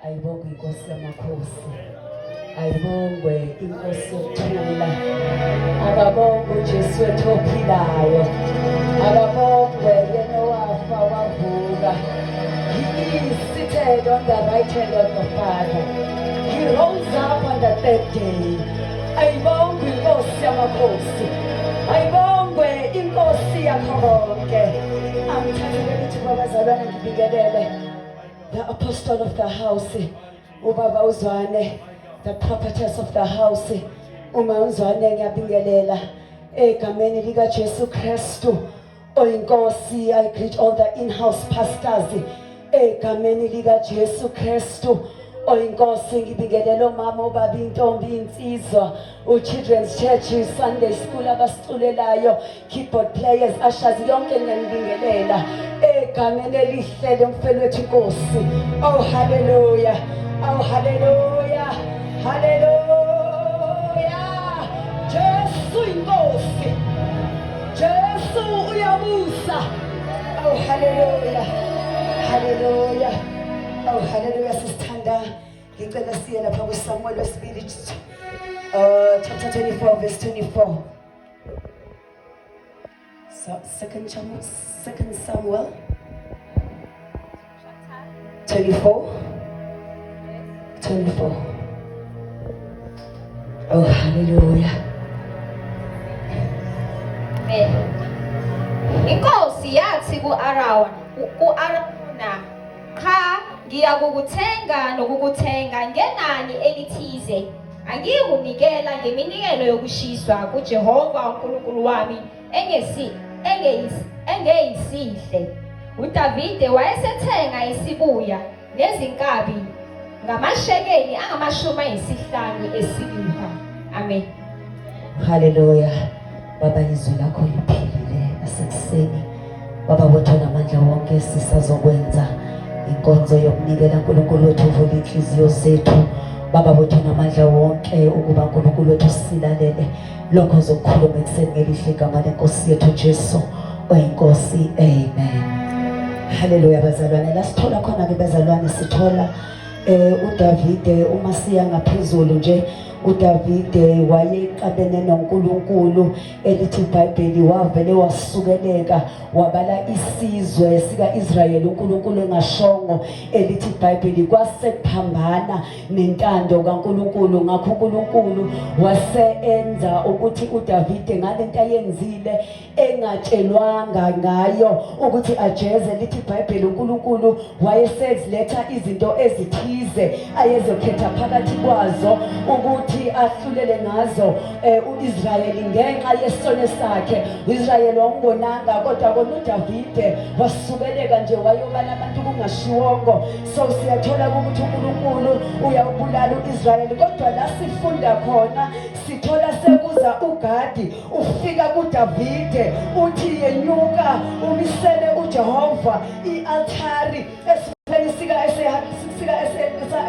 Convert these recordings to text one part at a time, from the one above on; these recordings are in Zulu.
Ayibongwe inkosi yamakhosi. Ayibongwe inkosi yokuthula. Akabongwe uJesu wethu ophilayo. Akabongwe yena owafa wavuka. He is seated on the right hand of the Father. He rose up on the third day. Ayibongwe inkosi yamakhosi. Ayibongwe inkosi yakho konke. Angithathele ithuba bazalwane ngibingelele. The apostle of the house, ubaba uZwane, the prophetess of the house, uma uZwane, ngiyabingelela egameni lika Jesu Kristu oyinkosi. I greet all the in-house pastors egameni lika Jesu Kristu oyinkosi. Ngibingelela omama, obaba, intombi, insizwa, u-children's church, Sunday school, abasiculelayo, keyboard players, ushers, yonke ngiyanibingelela egameni elihle lomfelo wethu inkosi. Oh hallelujah, oh hallelujah, hallelujah! Jesu inkosi, Jesu uyabusa. Oh hallelujah, hallelujah, oh hallelujah! Sisithanda, ngicela siye lapha kuSamuel wesibili, chapter 24 verse 24. So, second Samuel 24 24. Oh hallelujah. Amen. Inkosi yathi ku-Arawuna, "Cha, ngiyakukuthenga nokukuthenga ngenani elithize. Angiyikunikela ngeminikelo yokushiswa kuJehova uNkulunkulu wami engesi engeyis engeyisihle." UDavide wayesethenga isibuya nezinkabi ngamashekeli angama-50 esiliva. Amen. Hallelujah. Baba, izwi lakho liphilile nasekuseni. Baba wethu namandla wonke, sisazokwenza inkonzo yokunikela. uNkulunkulu wethu, uvula inhliziyo zethu. Baba wethu namandla wonke, ukuba uNkulunkulu wethu silalele lokho ozokukhuluma ekuseni ngelihle igama lenkosi yethu Jesu oyinkosi. Amen. Hallelujah bazalwane. La sithola khona ke bazalwane, sithola uDavide. Uma siya ngaphezulu nje, uDavide wayeqabene noNkulunkulu. Elithi iBhayibheli wavele wasukeleka wabala isizwe sikaIsrayeli uNkulunkulu engashongo. Elithi iBhayibheli kwasekuphambana nentando kaNkulunkulu, ngakho uNkulunkulu wase enza ukuthi uDavide ngalento ayenzile engatshelwanga ngayo ukuthi ajeze. Lithi iBhayibheli uNkulunkulu wayeseziletha izinto ezithize ayezokhetha phakathi kwazo ukuthi ahlulele ngazo uIsrayeli ngenxa yesono sakhe. uIsrayeli wawungonanga, kodwa kona uDavide wasukeleka nje wayobala abantu kungashiwongo. So siyathola ukuthi uNkulunkulu uyawubulala uIsrayeli, kodwa la sifunda khona, sithola sekuza uGadi, ufika kuDavide uthi, "Yenyuka umisele uJehova ialtari esifeni sika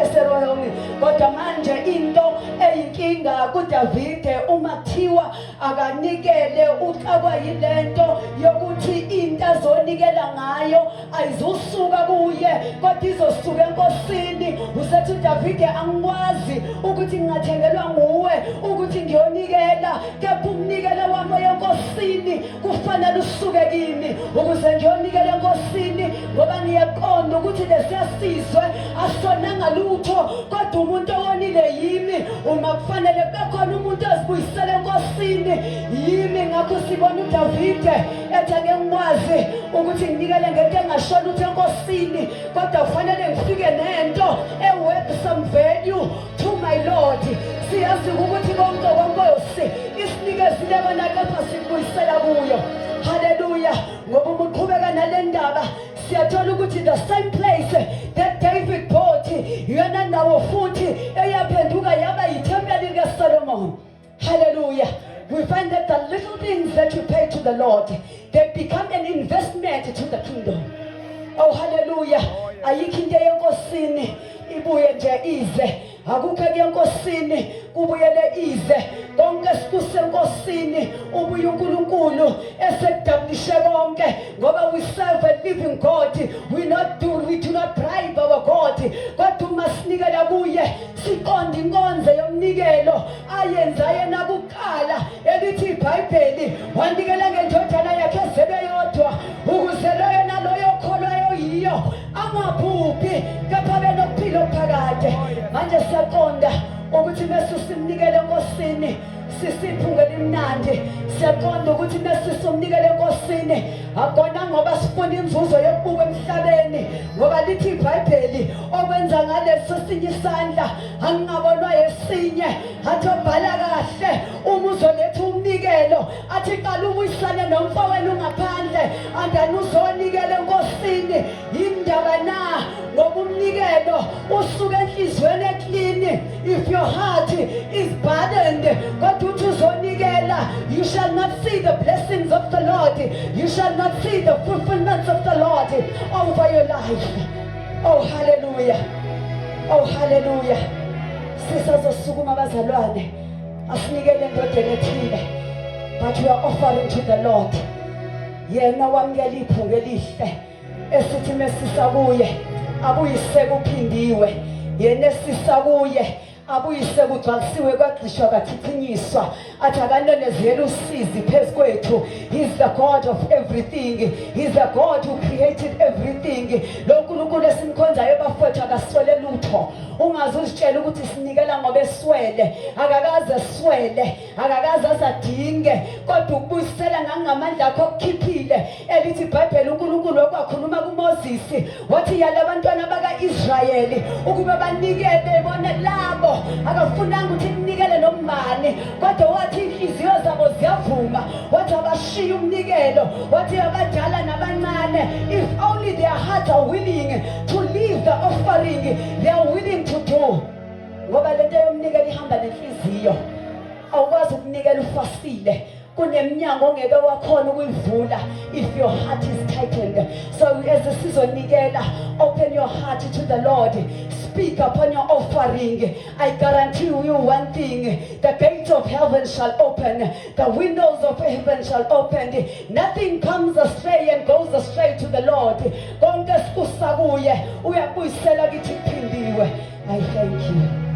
eseroyoni." Kodwa manje into eyinkinga kuDavide, uma kuthiwa akanikele, uxakwa yilento yokuthi into azonikela ngayo ayizusuka kuye kodwa izosuka enkosini. Usethi uDavide, "Angikwazi ukuthi ngingathengelwa nguwe ukuthi ngiyonikela, kepha umnikelo wami enkosini kufanele usuke kimi ukuze ngiyonikela enkosini, ngoba ngiyaqonda ukuthi lesiya sizwe asonanga lutho, kodwa umuntu owonile yimi. Uma kufanele kube khona umuntu ozibuyisela enkosini, yimi." Ngakho sibona uDavide ethi, "Angeke ngikwazi ukuthi nginikele ngento engasho lutho enkosini, kodwa kufanele ngifike nento e-worth some value to my Lord." Siyazi ukuthi konke kwenkosi isinikezile kona, kepha sikubuyisela kuyo. Haleluya! Ngoba uma uqhubeka nale ndaba, siyathola ukuthi the same place that David bought, iyona ndawo futhi eyaphenduka yaba yithempeli likaSolomon. Hallelujah. We find that the little things that you pay to the Lord, they become an investment to the kingdom. Oh hallelujah. Ayikho into yenkosini ibuye nje ize. Akukho kuyenkosini kubuyele ize. Konke sikusenkosini ubuye uNkulunkulu esekudablishe konke, ngoba we serve a living God. We do not bribe our God. Kodwa uma sinikela Siqonda inkonzo yomnikelo ayenza yena kuqala, elithi iBhayibheli wanikela ngendodana yakhe ezelwe yodwa ukuze loyo naloyo okholwayo yiyo angabhubhi kepha benokuphila okuphakade. Manje siyaqonda ukuthi mese simnikele eNkosini sisiphunga elimnandi. Siyaqonda ukuthi mese simnikele eNkosini akona ngoba sifuna inzuzo yokubuka emhlabeni, ngoba lithi iBhayibheli okwenza ngaleso sinye isandla angingabonwa yesinye. Athi obhala kahle uma uzoletha umnikelo, athi qala ubuyisane nomfowenu ngaphandle and then uzonikela eNkosini. Yindaba na? Ngoba umnikelo usuka enhliziyweni eclean. If your heart is burdened kodwa uthi uzonikela, you shall not see the blessings of the Lord, you shall not see the fulfillment of the Lord over your life. Oh hallelujah, oh hallelujah. Sisazosukuma bazalwane, asinikele endodeni ethile, but we are offering to the Lord, yena wamukela iphunga elihle esithi mesisa kuye abuyise kuphindiwe, yena esisa kuye abuyise kugcwalisiwe, kwagxishwa, kwachichinyiswa. Athi akanonezela usizi phezu kwethu. He's the God of everything. He's the God who created everything. Lo Nkulunkulu esimkhonzayo bafowethu akaswele lutho. Ungaze uzitshele ukuthi sinikela ngoba eswele. Akakaze eswele, akakaze azadinge, kodwa ukubuyisela ngangamandla akho okukhiphile. Elithi iBhayibheli uNkulunkulu wakwakhuluma kuMoses wathi yala abantwana bakaIsrayeli ukuba banikele bona labo. Akafunanga ukuthi kunikele nombani, kodwa wathi inhliziyo zabo ziyavuma, wathi abashiye umnikelo, wathi abadala nabancane, if only their hearts are willing to leave the offering, they are willing to do. Ngoba lento yomnikelo ihamba nenhliziyo. Awukwazi ukunikela ufasile, kuneminyango ongeke wakhona ukuyivula if your heart is tightened. So as sizonikela, open your heart to the Lord, speak upon your offering. I guarantee you one thing: the gates of heaven shall open, the windows of heaven shall open. Nothing comes astray and goes astray to the Lord. Konke sikusa kuye uyabuyisela kithi kuphindiwe. I thank you.